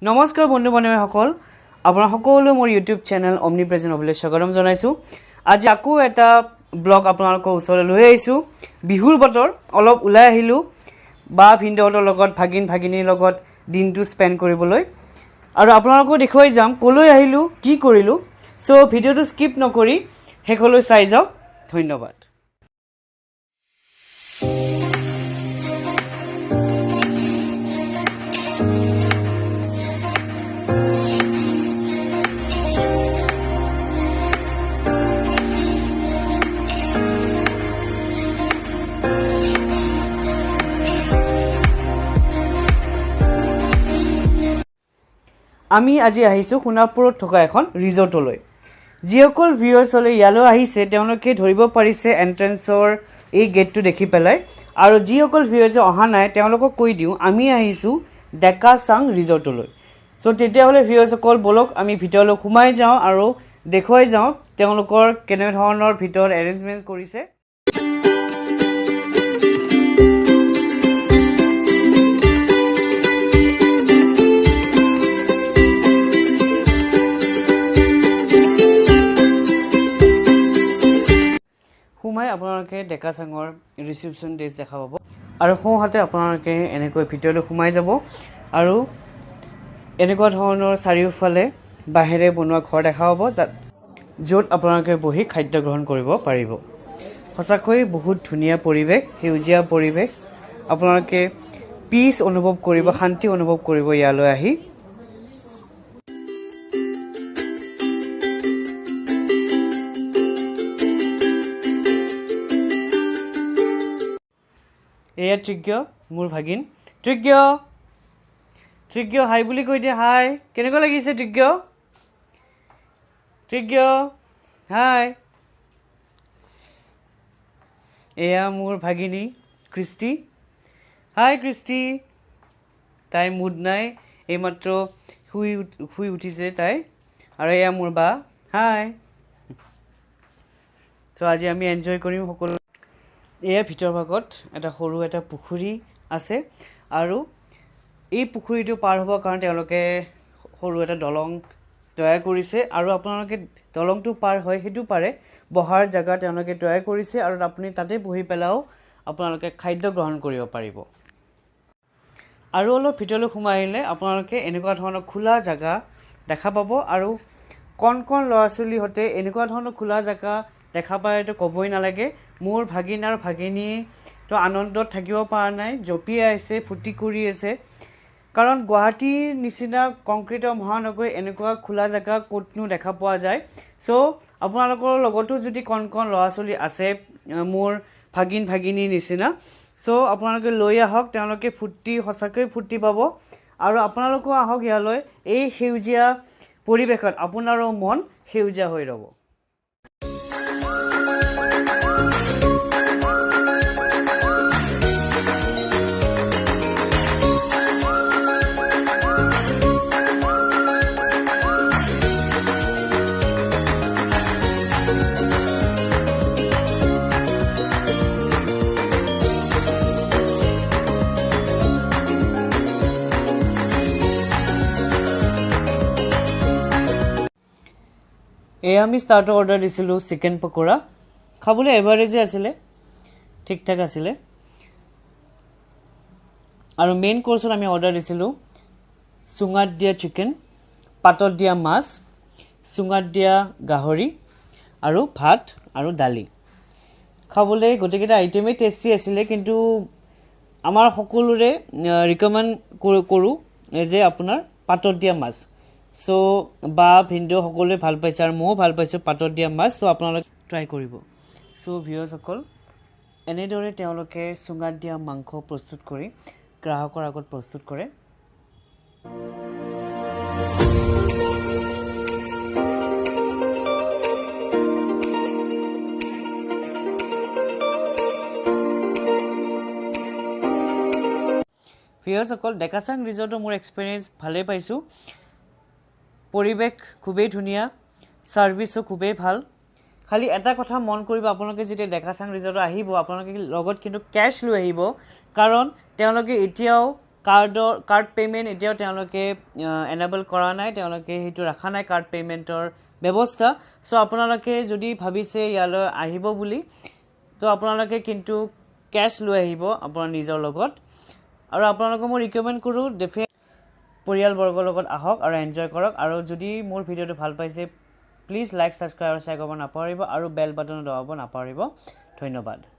নমস্কাৰ বন্ধু বান্ধৱীসকল, আপোনাৰ সকলো মোৰ ইউটিউব চেনেল অমনি প্ৰেজেণ্ট অভিলৈ স্বাগতম জনাইছোঁ। আজি আকৌ এটা ব্লগ আপোনালোকৰ ওচৰলৈ লৈ আহিছোঁ। বিহুৰ বতৰ, অলপ ওলাই আহিলোঁ বা ভিনদেউহঁতৰ লগত, ভাগিন ভাগিনীৰ লগত দিনটো স্পেণ্ড কৰিবলৈ, আৰু আপোনালোকো দেখুৱাই যাম ক'লৈ আহিলোঁ, কি কৰিলোঁ। চ' ভিডিঅ'টো স্কিপ নকৰি শেষলৈ চাই যাওক। ধন্যবাদ। আমি আজি আহিছোঁ সোণাপুৰত থকা এখন ৰিজৰ্টলৈ। যিসকল ভিউৱাৰ্ছলৈ ইয়ালৈ আহিছে তেওঁলোকে ধৰিব পাৰিছে এণ্ট্ৰেঞ্চৰ এই গেটটো দেখি পেলাই, আৰু যিসকল ভিউৱাৰ্ছে অহা নাই তেওঁলোকক কৈ দিওঁ আমি আহিছোঁ ডেকাচাং ৰিজৰ্টলৈ। চ' তেতিয়াহ'লে ভিউৱাৰ্ছসকল ব'লক আমি ভিতৰলৈ সোমাই যাওঁ আৰু দেখুৱাই যাওঁ তেওঁলোকৰ কেনেধৰণৰ ভিতৰত এৰেঞ্জমেণ্ট কৰিছে। সোমাই আপোনালোকে ডেকাচাঙৰ ৰিচিপশ্যন ডেস্ক দেখা পাব, আৰু সোঁহাতে আপোনালোকে এনেকৈ ভিতৰলৈ সোমাই যাব আৰু এনেকুৱা ধৰণৰ চাৰিওফালে বাঁহেৰে বনোৱা ঘৰ দেখা পাব, য'ত আপোনালোকে বহি খাদ্য গ্ৰহণ কৰিব পাৰিব। সঁচাকৈ বহুত ধুনীয়া পৰিৱেশ, সেউজীয়া পৰিৱেশ। আপোনালোকে পিচ অনুভৱ কৰিব, শান্তি অনুভৱ কৰিব ইয়ালৈ আহি। এয়া ত্ৰিজ্ঞ, মোৰ ভাগিন। ত্ৰিজ্ঞ, ত্ৰিজ্ঞ হাই বুলি কৈ দিয়া। হাই, কেনেকুৱা লাগিছে ত্ৰিজ্ঞ? ত্ৰিজ্ঞ হাই। এয়া মোৰ ভাগিনী কৃষ্টি। হাই কৃষ্টি। তাই মুড নাই, এইমাত্ৰ শুই উঠিছে তাই। আৰু এয়া মোৰ বা। হাই। আজি আমি এনজয় কৰিম সকলো। এয়া ভিতৰ ভাগত এটা সৰু এটা পুখুৰী আছে, আৰু এই পুখুৰীটো পাৰ হ'বৰ কাৰণে তেওঁলোকে সৰু এটা দলং তৈয়াৰ কৰিছে, আৰু আপোনালোকে দলংটো পাৰ হৈ সেইটো পাৰে বহাৰ জেগা তেওঁলোকে তৈয়াৰ কৰিছে, আৰু আপুনি তাতে বহি পেলাইও আপোনালোকে খাদ্য গ্ৰহণ কৰিব পাৰিব। আৰু অলপ ভিতৰলৈ সোমাই আহিলে আপোনালোকে এনেকুৱা ধৰণৰ খোলা জেগা দেখা পাব, আৰু কণ কণ ল'ৰা ছোৱালীহঁতে এনেকুৱা ধৰণৰ খোলা জেগা দেখা পায়তো ক'বই নালাগে। মোৰ ভাগিন আৰু ভাগিনী তো আনন্দত থাকিব পৰা নাই, জঁপিয়াই আছে, ফূৰ্তি কৰি আছে। কাৰণ গুৱাহাটীৰ নিচিনা কংক্ৰিটৰ মহানগৰী এনেকুৱা খোলা জেগা ক'তনো দেখা পোৱা যায়। আপোনালোকৰ লগতো যদি কণ কণ ল'ৰা ছোৱালী আছে মোৰ ভাগিন ভাগিনীৰ নিচিনা, আপোনালোকে লৈ আহক, তেওঁলোকে সঁচাকৈ ফূৰ্তি পাব। আৰু আপোনালোকো আহক ইয়ালৈ, এই সেউজীয়া পৰিৱেশত আপোনাৰো মন সেউজীয়া হৈ ৰ'ব। এয়া আমি ষ্টাৰ্টাৰ অৰ্ডাৰ দিছিলোঁ চিকেন পকোৰা, খাবলৈ এভাৰেজে আছিলে, ঠিক ঠাক আছিলে। আৰু মেইন কৰ্চত আমি অৰ্ডাৰ দিছিলোঁ চুঙাত দিয়া চিকেন, পাতত দিয়া মাছ, চুঙাত দিয়া গাহৰি আৰু ভাত আৰু দালি। খাবলৈ গোটেইকেইটা আইটেমেই টেষ্টি আছিলে, কিন্তু আমাৰ সকলোৰে ৰিকমেণ্ড কৰোঁ যে আপোনাৰ পাতত দিয়া মাছ। বা ভিনদেউ সকলোৱে ভাল পাইছে আৰু ময়ো ভাল পাইছোঁ পাতত দিয়া মাছ। আপোনালোকে ট্ৰাই কৰিব। ভিউৱাৰ্ছসকল, এনেদৰে তেওঁলোকে চুঙাত দিয়া মাংস প্ৰস্তুত কৰি গ্ৰাহকৰ আগত প্ৰস্তুত কৰে। ভিউৱাৰ্ছসকল, ডেকাচাং ৰিজৰ্টৰ মোৰ এক্সপিৰিয়েঞ্চ ভালেই পাইছোঁ। পৰিৱেশ খুবেই ধুনীয়া, ছাৰ্ভিচো খুবেই ভাল। খালি এটা কথা মন কৰিব, আপোনালোকে যেতিয়া ডেকাচাং ৰিজৰ্টত আহিব আপোনালোকে লগত কিন্তু কেছ লৈ আহিব, কাৰণ তেওঁলোকে এতিয়াও কাৰ্ড পে'মেণ্ট এতিয়াও তেওঁলোকে এনেবল কৰা নাই, তেওঁলোকে সেইটো ৰখা নাই কাৰ্ড পে'মেণ্টৰ ব্যৱস্থা। চ' আপোনালোকে যদি ভাবিছে ইয়ালৈ আহিব বুলি, তো আপোনালোকে কিন্তু কেছ লৈ আহিব আপোনাৰ নিজৰ লগত। আৰু আপোনালোকক মই ৰিকমেণ্ড কৰোঁ, ডেফিনেট পৰিয়ালবৰ্গৰ লগত আহক আৰু এনজয় কৰক। আৰু যদি মোৰ ভিডিঅ'টো ভাল পাইছে, প্লিজ লাইক, ছাবস্ক্ৰাইব আৰু শ্বেয়াৰ কৰিব নাপাহৰিব আৰু বেল বাটনো দবাব নাপাহৰিব। ধন্যবাদ।